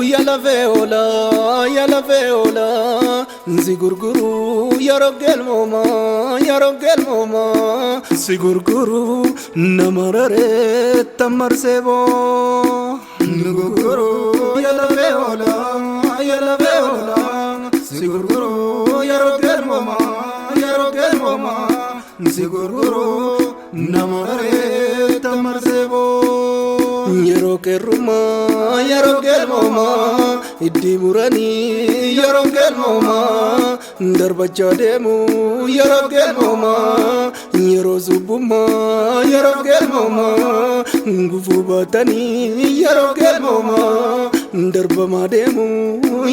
Yalafee oolaa yalafee oolaa si gurguru yeroo galmoomaa yeroo galmoomaa si gurguru nama raree tamarsee boo. Nu gurguru yalafee oolaa yalafee oolaa si gurguru yeroo galmoomaa yeroo galmoomaa si gurguru nama raree tamarsee boo. Yeroo qeerrumaa yeroo galmoomaa iddii muranii yeroo galmoomaa darbachaa deemu yeroo galmoomaa yeroo subbummaa yeroo galmoomaa gufuu baatanii yeroo galmoomaa darbamaa deemu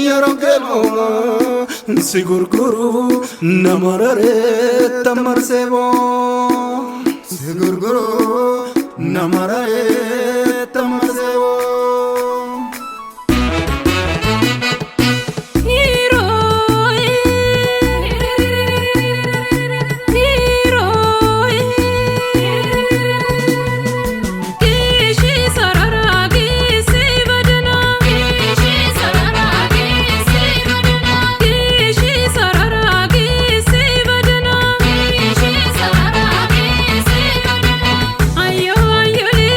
yeroo galmoomaa si gurguru nama raree tamarsee boo. Si gurguru nama raree tamarsee boo. Ayo ayo le.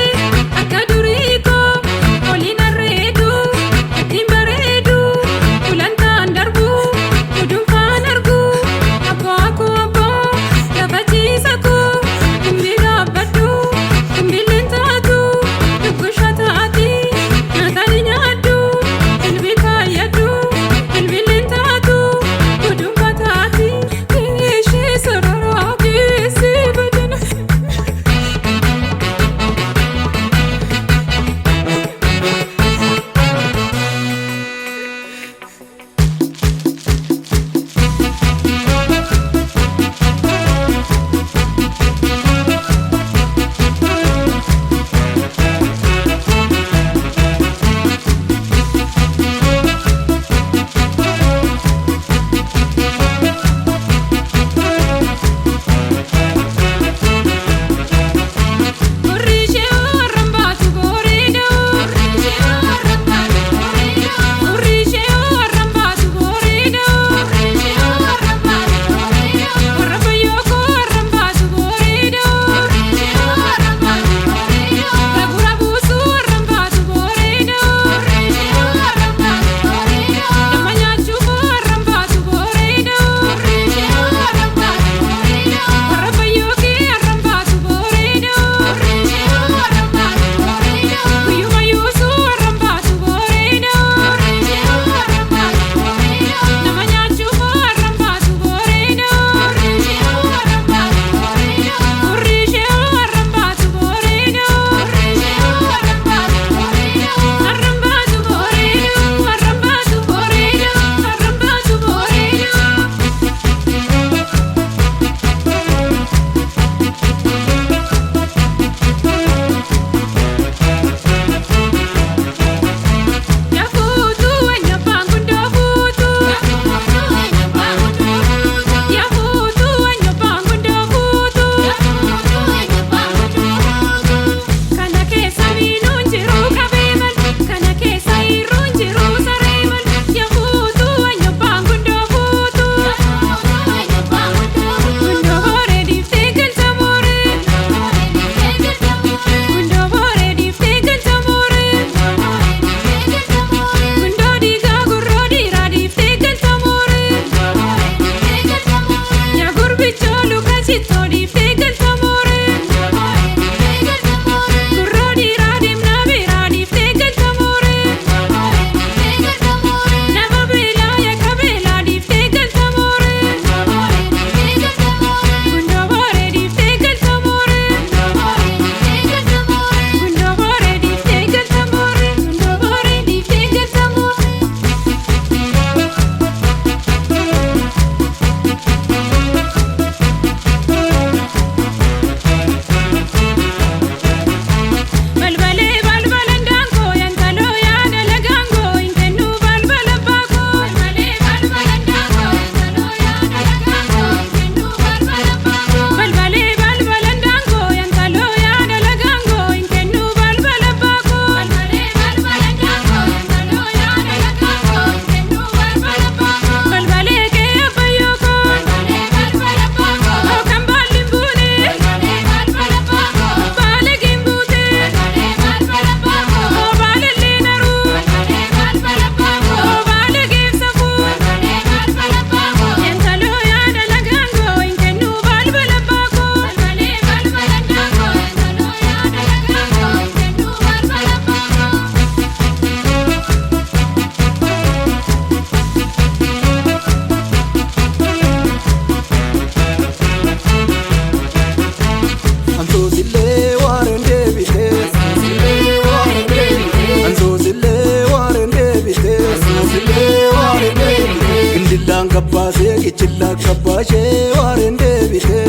Gindillaan gabbaasee kichillaa gabbaashee waareen deebitee.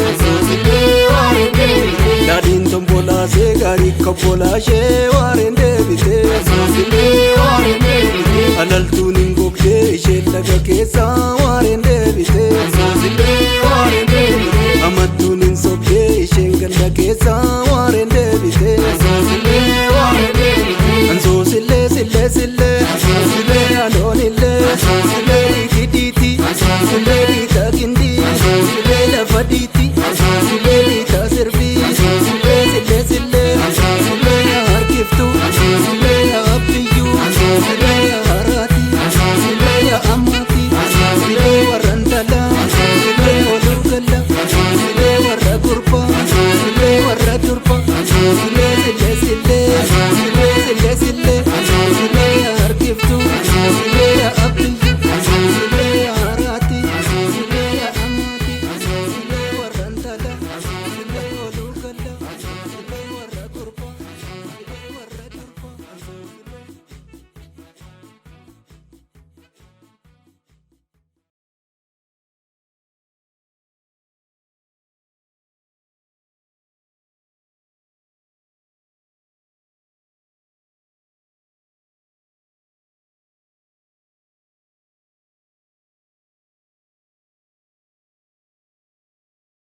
Daadhiin tombolaasee gaarii kobbolaashee waareen deebitee. Alaltuun hin gogdee isheen laga keessaa waareen deebitee. Amattuun hin sobdee isheen ganda keessaa waareen deebitee. Ansoosillee sillee sillee sillee anoonillee sillee dhiitii dhiitii sillee.